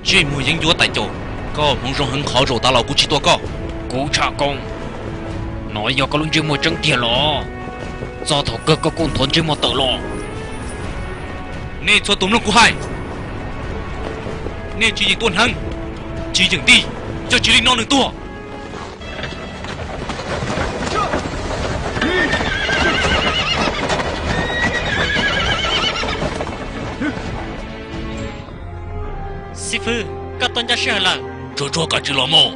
Ntsej muag yeeb ncuab tais caus, koj hmoov zoo heev qhov zaum tas los kuv tsis tua koj. Kuv tshaj koob, no yog koj lub ntsej muag tseeb tiag los? Txog thaum kawg koj kuj nthuav ntsej muag tawm los. Nej txhua tus mloog kuv hais, nej tsis yeem tuaj hneev, tsis yeem ntij, yog tsis li no nws tuag. Xib fwb, koj tuaj ncaj sij hawm lawm. Tsuag tsuag, koj tsis los mus.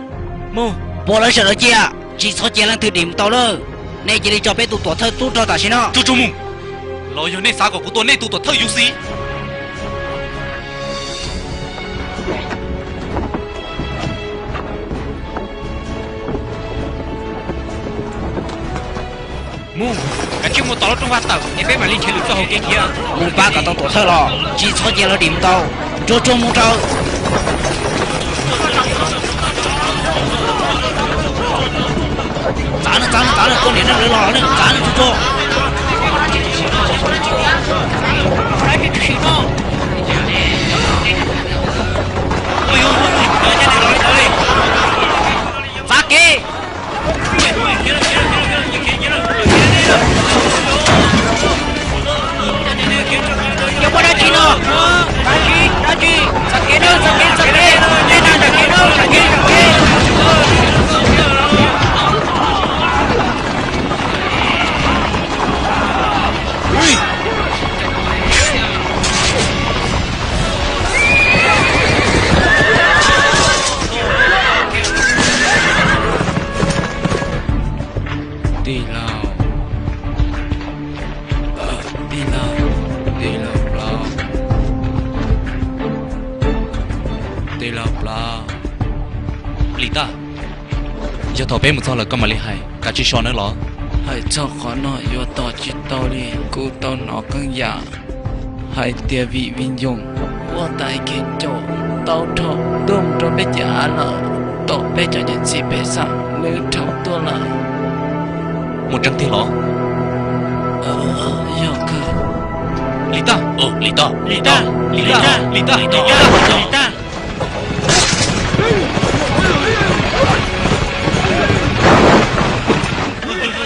Mus, puag lawv sawv daws cia, tsis txhob cia leej twg dim mus tau lawm. Nej cia li tso peb tus tuam thawj tub rog tam sim no. Tsuag tsuag mus, los yog nej xav kom kuv tua nej tus tuam thawj yus xis? Mus, kav tsij mus tom lub rooj vag tawm es peb mam li nrhiav lwm txoj hauv kev khiav. Mus pab kom tau tuam thawj los tsis txhob cia lawv dim mus tau. Tsuag tsuag mus raws. Txav no, txav no, txav no, koj niam neeg lawv los ne, txav no tsuag tsuag. Txav kev. Yog muaj dab tsi no? Dab tsi? Dab tsi? Txoj kev, txoj kev, txoj kev, nej nrog kev, txoj kev, txoj kev. Tij laug, tij laug, tij laug plaub, tij laug plaub. Lis Taj, yog thaum peb mus txog lawm koj mam li hais, kav tsij so nawb los. Hais txog qhov no yuav tos tsis tau li, kuv tau hnov qee yam hais tias vim Vij Ncoog ua tais kev caum tau rho tuaj mus rau peb cov av lawm, tom peb cov niam txiv pej xeem nws rho tuaj lawm. Muaj tseeb tiag los? Yog kawg. Lis Taj, Lis Taj, Lis Taj, Lis Taj, Lis Taj, Lis Taj.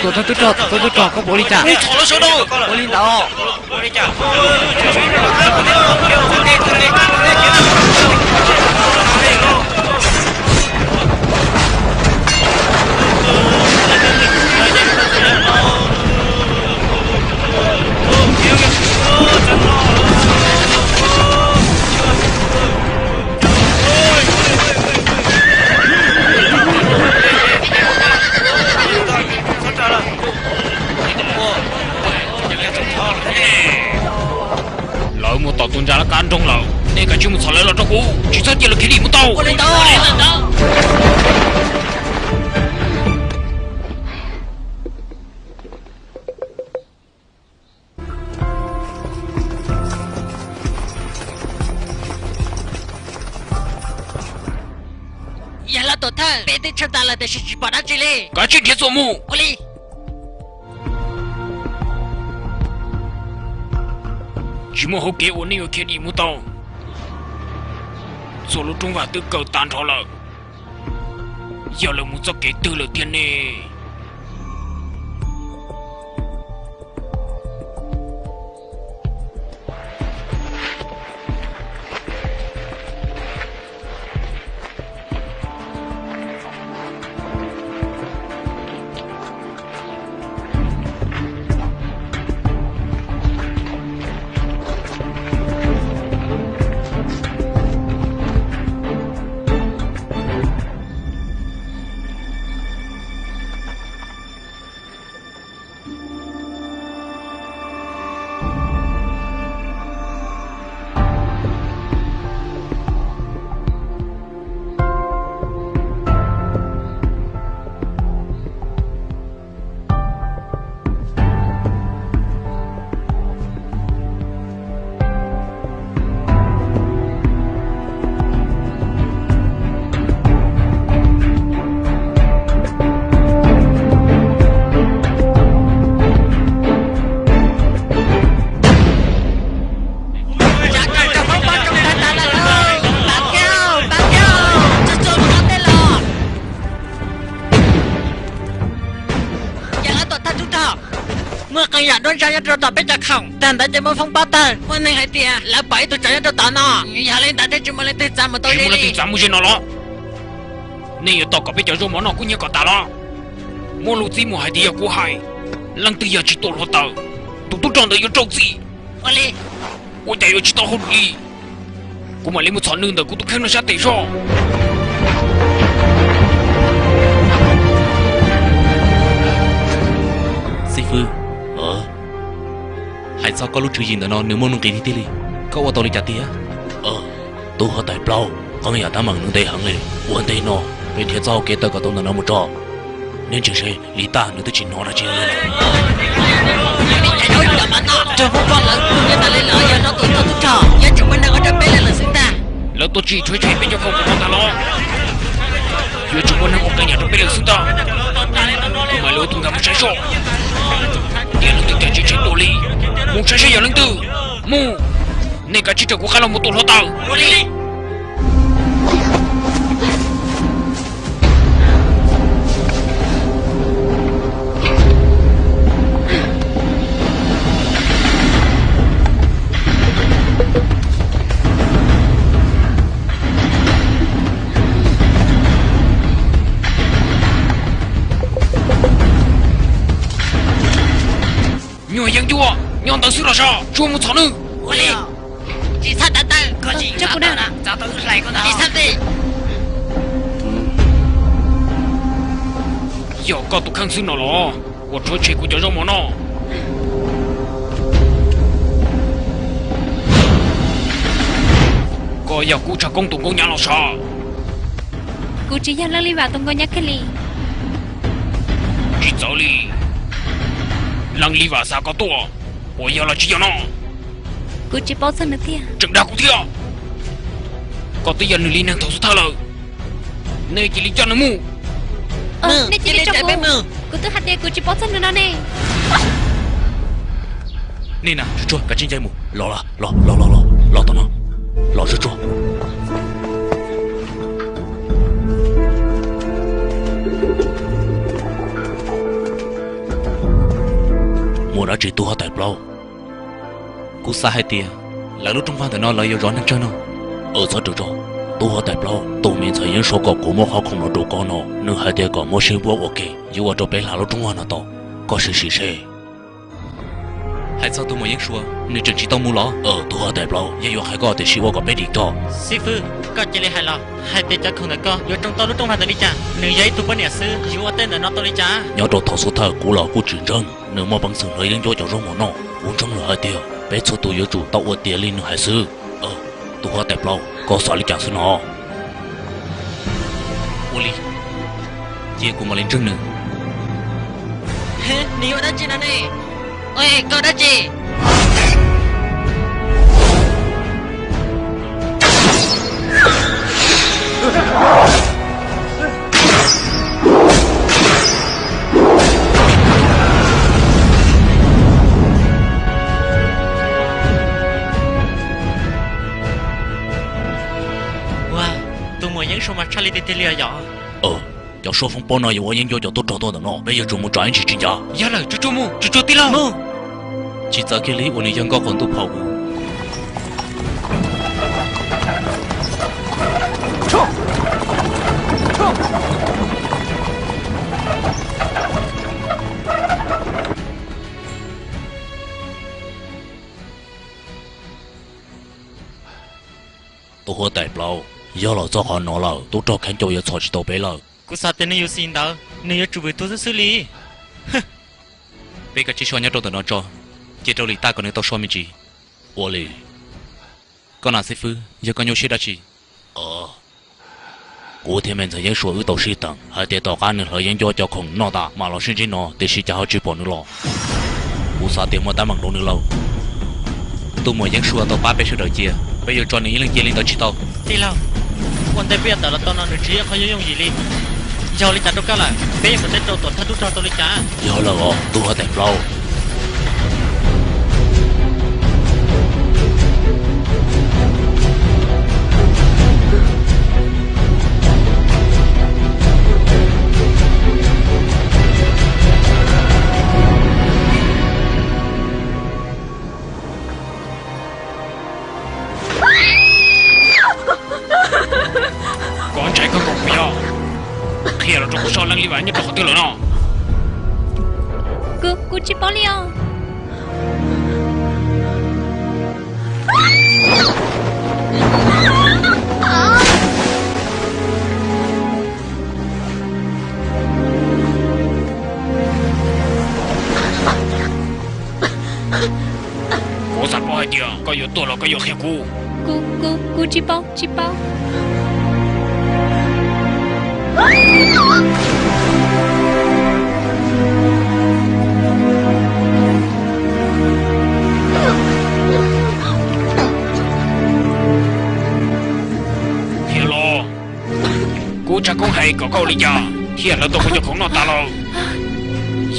Tuam thawj tub rog, tuam thawj tub rog, koj puas ua li cas? Ua li ntawd. Lawv mus tom tus ntsa laj kab nroog lawm, nej kav tsij mus txhom lawv los rau kuv, tsis txhob cia lawv khiav dim mus tau. Yog lawm tuam thawj, peb twb tshawb tag lawm tiam sis tsis pom dab tsi li. Kav tsij nrhiav txuas mus. Ua li. Tsis muaj hauv kev uas nej yuav khiav dim mus tau. Txhua lub rooj vag twb kaw tag nrho lawm. Yog lawv mus txoj kev twg lawm thiab ne? tog. Muaj qee yam duab ntsa nyob rau tom peb cov khoom, tag ntawd ces muaj foob pob tawg, muaj neeg hais tias lawv pom ib tug tsov nyob rau tom no. Yog li ntawd thiaj tsis muaj leej twg txav mus tau. Tsis muaj leej twg txav mus ze no los? Nej yuav tos kom peb cov zaub mov noj kub hnyiab kom tas los? Muaj lus txib mus hais tias yog kuv hais, leej twg yog tsis tuaj hluav taws, tus tub rog ntawd yuav raug txim. Ua cas yuav tsis tau hauj lwm li? Kuv mam li mus txhom nws ntawm kuv tus kheej no sab tes zog. Xib fwb, hais txog koj lub tswv yim ntawm no nws muaj nuj nqis tiag tiag li. Koj ua tau li cas tiag? Tub huab tais plaub, qee yam teeb meem nws ntev heev li. Ua ntej no peb nrhiav txoj hau kev tawm kom tau ntawm no mus tso. Neb ntsia seb, Lis Taj nws twb tsis hnov dab tsi li. Raug Hmoob Poj lawv tus nyob tas li lawm, yog no tus tub rog yuav tsum muaj neeg ua rau peb lawm xwb ntag. Lawv tuaj tsim tshuaj tshem peb cov khoom mus no tas los, yuav tsum muaj neeg ua qee yam rau peb lawm xwb ntag. Kuv mam li ua tus nkag mus saib soj. Tiam leej twg cas tsis tshem tuaj li, mus saib seb yog leej twg. Mus, nej kav tsij raws kuv qab los mus tus hluav taws. Nyuag yeeb ncuab, nyob ntawd xwb los sav, tsuas mus txhom nws. Ua li, tsis txhob tav taw, tsis txhob ti. Yog koj tus kheej xwb no los, uas rhuav tshem kuv cov zaub mov no. Koj yog kuv tshav koob tus nkauj nyab los sav? Kuv tsis yog leej li vam tus nkauj nyab kiag li. Tsis txawv li, leej li vam xav koj tuaj, puas yog los tsis yog no? Kuv tsis paub txog nws tiag. Tseem dag kuv thiab. Koj twb yog nws li neeg thaum xub thawj lawm, nej cia li coj nws mus. Nej cia li coj peb mus. Kuv twb hais tias kuv tsis paub txog nws no ne. Nej na, tsuag tsuag, kav tsij nce mus. Los, los, los, los, los tom no. Los tsuag tsuag. Muaj dab tsi tub huab tais plaub? Kuv xav hais tias lawv lub rooj vag ntawm no lawv yuav zov neeg tsawg no. Txhob rau tso, tub huab tais plaub, tus me ntxhais yeeb suav kom kuv muab qhov khoom no rau koj no, nws hais tias kom muab sib npuab ua ke yuav ua rau peb hla lub rooj vag no tau. Koj sim sim seb. Hais txog tus muam yeeb suav, nws tseem tsis tau mus los? Tub huab tais plaub, yeej yuav qhia koj tiam sis ua kom peb dim tso. Xib fwb, koj cia li hais los, hais tias cov khoom ntawm koj yuav tsoo tau lub rooj vag ntawd li cas? Nws yog ib tug poj niam xwb, yuav ua tej ntawm no tau li cas? Nyob rau thaum xub thawj kuv los kuj tsis ntseeg nws muaj peev xwm hlawv yeeb ncuab cov zaub mov noj. Kuv ntseeg lawm hais tias peb txhua tus yuav tsum tau ua tiav li nws hais xwb. Tub huab tais plaub, koj xav li cas xwb no? Ua li, cia kuv mam li ntseeg nws. Nws yuav ua dab tsi no ne? Koj ua dab tsi? Ua, tus muam yeeb suav mas tshaj li tiag tiag li os yom. Cov suab foob pob no yuav ua yeeb ncuab cov tub rog tuaj ntawm no, peb yuav tsum mus tsom ib ntsis tsis ncav. Yog lawm, tsuag tsuag mus, tsuag tsuag tij laug. Tsis txawv kiag li uas nws yog nkauj qaum ntuj phaum kuv. Tub huab tais plaub, yog los txog qhov no lawm, tub rog khaib ncauj yuav txhom tsis tau peb lawm. Kuv xav tias nws yus xis ntawd, nws yuav tsum vwm tuag xwb xwb li. Peb kav tsij so nyob rau ntawm no tso, cia rau Lis Taj kom nws tau so me ntsis. Ua li, koj na xib fwb, yog koj nyuaj siab dab tsi? Kuv thiab me ntxhais yeeb suav wb tau sib teem hais tias tom qab nws hlawv yeeb ncuab cov khoom noj tas mam los sib ntsib no, tiam sis cas ho tsis pom nws los. Kuv xav tias muaj teeb meem rau nws lawm. Tus muam yeeb suav tau pab peb sawv daws cia, peb yuav tso nws ib leeg cia li ntawd tsis tau? Tij laug, ua ntej peb yuav tawm los tau no nws tsis yog qhov yooj yooj yim li. Yog li cas rau koj lawm, peb yuav mus teb rau tuam thawj tub rog tau li cas? Yog lawm os, tub huab tais plaub. twg lawm no? Kuv, kuv tsis paub li os. Kuv xav paub hais tias koj yuav tuag los koj yuav qhia kuv. Kuv, kuv, kuv tsis paub, tsis paub. Thiab los, kuv tshav koob hais kom koj ua li cas thiaj hlawv tau kuv cov khoom noj tas lawm.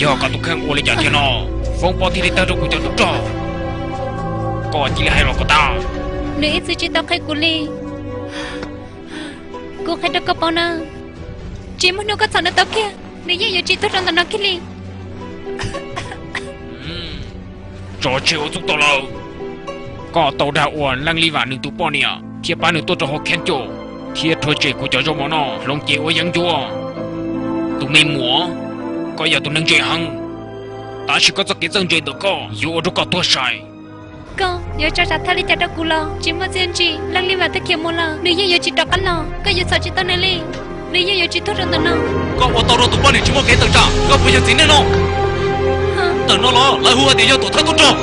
Yog koj tus kheej ua li cas thiab no, foob pob thiaj li tawg rau kuv cov tub rog. Koj cia li hais los kom tas. Nws ib txwm tsis tau qhia kuv li. Kuv qhia rau koj paub na, tsis muaj hnub koj txhom nws tau kiag, nws yeej yuav tsis tuag rau ntawm no kiag li. Tso tseg ua txuj tau lawm. Koj tau dag ua Leej Lis Vam nws tus poj niam thiab pab nws tuaj rau hauv Kheeb Caum thiab rhuav tshem kuv cov zaub mov noj hloov cev ua yeeb ncuab. Tus me muam, koj yog tus neeg ntse heev, tab sis koj txoj kev txawj ntse ntawm koj yuav ua rau koj tuag sai. Koj yuav tso tsam thawj li cas rau kuv los tsis muaj txiaj ntsig. Leej Lis Vam twb khiav mus lawm, nws yeej yuav tsis rov qab los. Koj yuav txhom tsis tau nws li, nws yeej yuav tsis tuag rau ntawm no. Koj ua tau rau tus poj niam tsis muaj kev tawm tsam, koj puas yog txiv neej no? Ntawm no los lawv hu hais tias yog tuam thawj tub rog.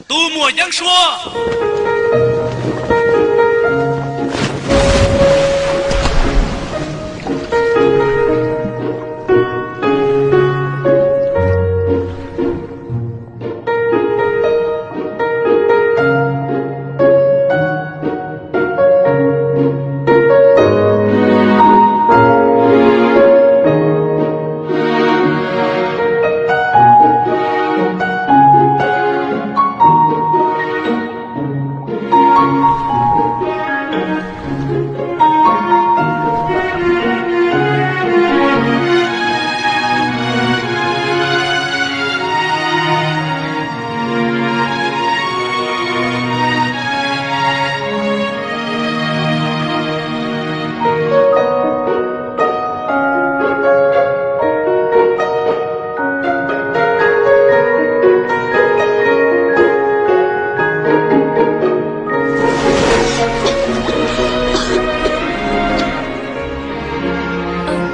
Tus muam Yeeb Suab.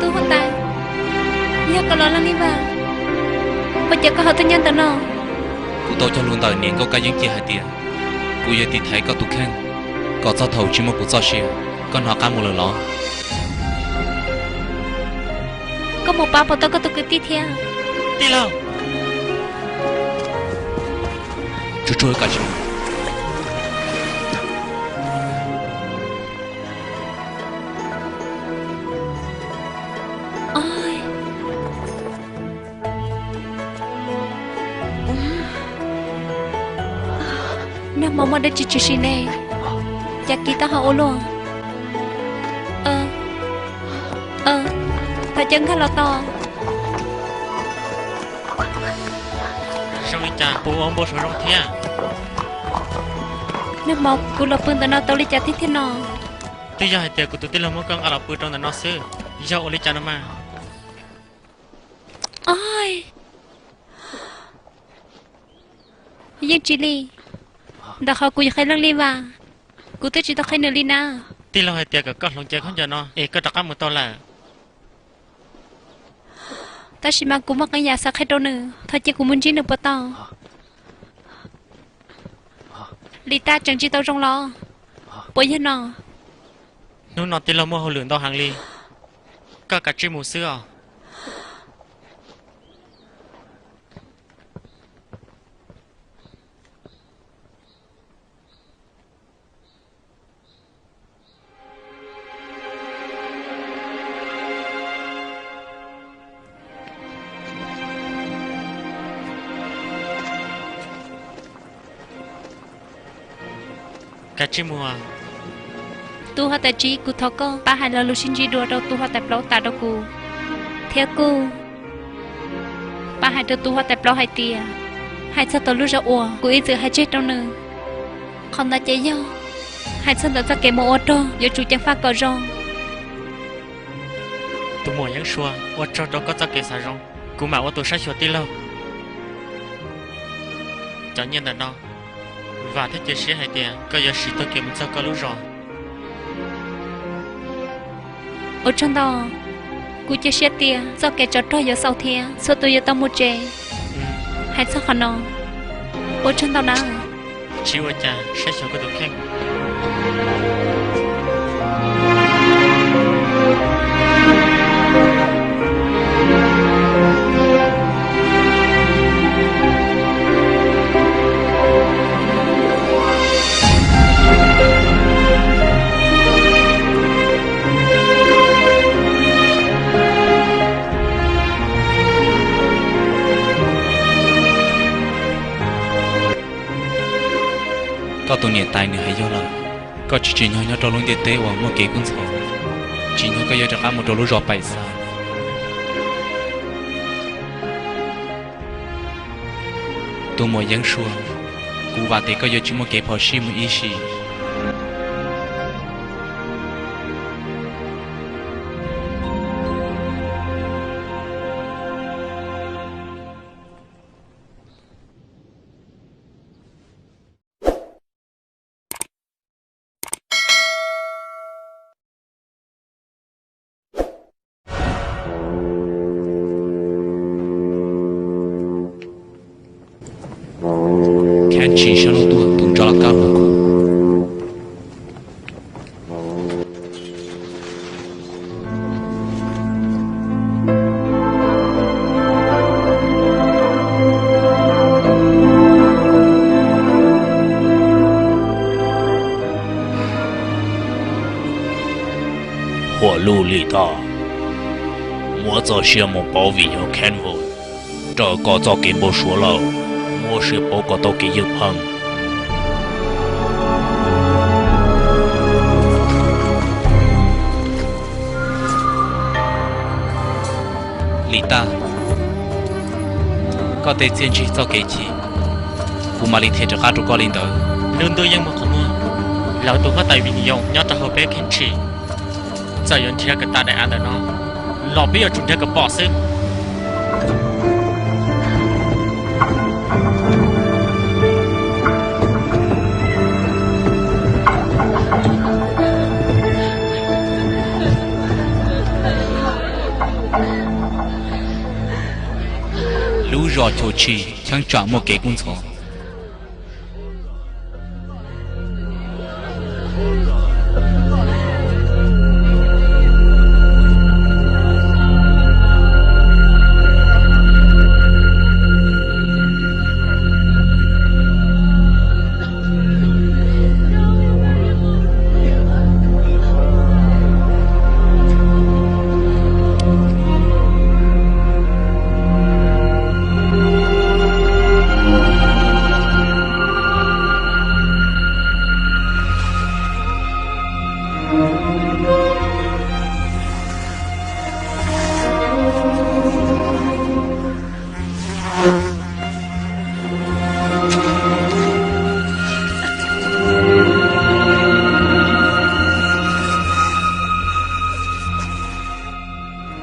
Tub huab tais, yog koj los Leej Lis Vam, ua cas koj ho tuaj nyob ntawm no? Kuv tau cog lus ntawm niam nkauj Kab Yeeb Cia hais tias kuv yuav tiv thaiv koj tus kheej kom txog thaum tsis muaj kuv txoj sia. Koj hnov qab mus lawm los? Koj mus pab puas tau koj tus kwv tij thiab? Tij laug, tsuag tsuag kom tsis mus. Nag hmo muaj dab tsi tshwm sim ne? Cas kiv tau ho ua luaj? Thov caw nkag los tos. Zoo li cas puas ua npau suav zoo thiab? Nag hmo kuv los pw ntawm no tau li cas thiab thiab no? Twb yog hais tias kuv tus tij laug muab koj nqa los pw rau ntawm no xwb, yog ua li cas no mas. Yeej tsis li ntawm qhov kuv yuav qhia Leej Lis Vam, kuv twb tsis tau qhia nws li na. Tij laug hais tias kom koj hloov cev khaub ncaws no es koj rov qab mus tau lawm. Tab sis mas kuv muaj qee yam xav qhia rau nws, thov cia kuv mus ntsib nws puas tau? Li Tab, tseem tsis tau zoo los? Puas yog no? Hnub no tij laug muaj hauj lwm ntau heev li, koj kav tsij mus xwb os. Kav tsij mus. Tus huab tais tsib, kuv thov koj pab hais lo lus sib ntsib dua rau tus huab tais plaub tas rau kuv, thiab kuj pab hais rau tus huab tais plaub hais tias, hais txog tau lub zog uas kuv ib txwm hais tseg rau nws. Qhov ntawd ces yog hais txog ntawm txoj kev mus ua rog, yuav tsum ceev faj kom zoo. Tus muam Yeeb Sua, ua tsaug rau koj txoj kev xav zoo, kuv mam ua tus saib xyuas tij laug. Cov nyiaj ntawm no, vam thiab cia siab hais tias koj yuav siv tag kev mus txog koj lub zos. Ua tsaug ntau, kuv cia siab tias txoj kev tsov rog yuav xaus thiab txhua tus yuav tau mus tsev. Hais txog qhov no, ua tsaug ntau na. Tsis ua cas, saib xyuas koj tus kheej. Koj tus niam tais nws hais yog lawm, koj tsis tsim nyog nyob rau lub ntiaj teb uas muaj kev kub ntxhov, tsim nyog koj yuav rov qab mus rau lub zos Paim Xas. Tus muam Yeeb Sua, kuv vam tias koj yuav tsis muaj kev phom sij mus ib sim. Kheev tshim saib lub tuaj tus ntsov laj kab hluas nkauj. Huam Luj Lis Taj, muab txoj sia mus pauv vim yog Kenvo raws koj txoj kev npau suav lawm, muab siab pauv koj tau kev ywj pheej. Lis Taj, koj tej txiaj ntsig txoj kev chim, kuv mam li thiaj rov qab rau koj li ntawd. Lub ntuj yeej muaj qhov muag, lawv tus huab tais Vim Yoos nyob rau hauv peb Kheej Tshis, txawm yuav nrhiav kom tas daim av ntawm no los peb yuav tsum nrhiav kom pom xwb. Lub zos Chum Tshis cheeb tsam muaj kev kub ntxhov.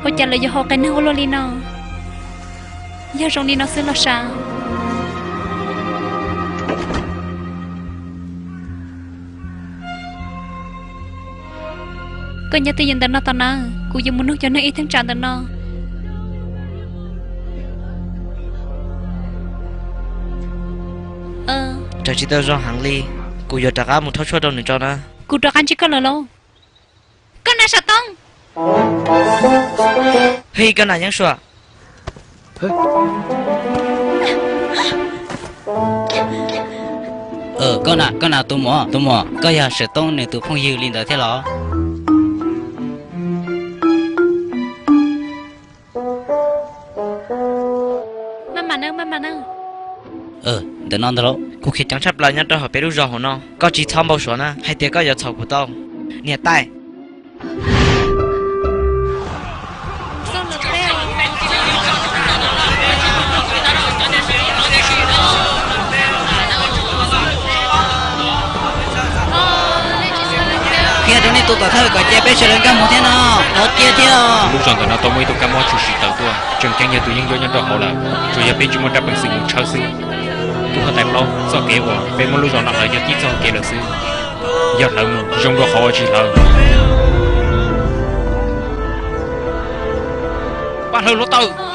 Ua cas lawv yuav haus qias neeg ua luaj li no? Yog zoo li no xwb los sav. Koj nyob twj ywm ntawm no tos nawb, kuv yuav mus nug cov neeg ib theej tsam ntawm no. Raws tsis tau zoo heev li, kuv yuav rov qab mus rhaub tshuaj rau nws tso na. Kuv rov qab ntsib koj lawm lauj, koj nas sav toob. Hwj, koj nas yeeb suam. Koj na, koj na tus muam, tus muam, koj yog Sav Toob nws tus phooj ywg li ntawd thiab los? Ntawm no ntag lauj. Kuv khiav ceev tshaj plaws nyob rau hauv peb lub zos hauv no, koj tsis txhob npau suav na, hais tias koj yuav txhaum kuv tau. Niam tais. Qhia rau nej tus tom thawj kom cia peb sawv daws nkag mus thiab no, lov cia thiab. Lub zos ntawm no tau muaj ib tug kab mob tshwm sim tawm tuaj, tseem ceeb yog tus yeeb ncuab nyob rau hauv lawm, tsuas yog peb tsis muaj rab peev xwm mus tshawb xwb. Tus huab tais plaub, txoj kev uas peb muab lub zos no hlawv yog tib txoj kev lawm xwb. Yog hlawv mus zoo dua qhov uas tsis hlawv. Pab hlawv hluav taws.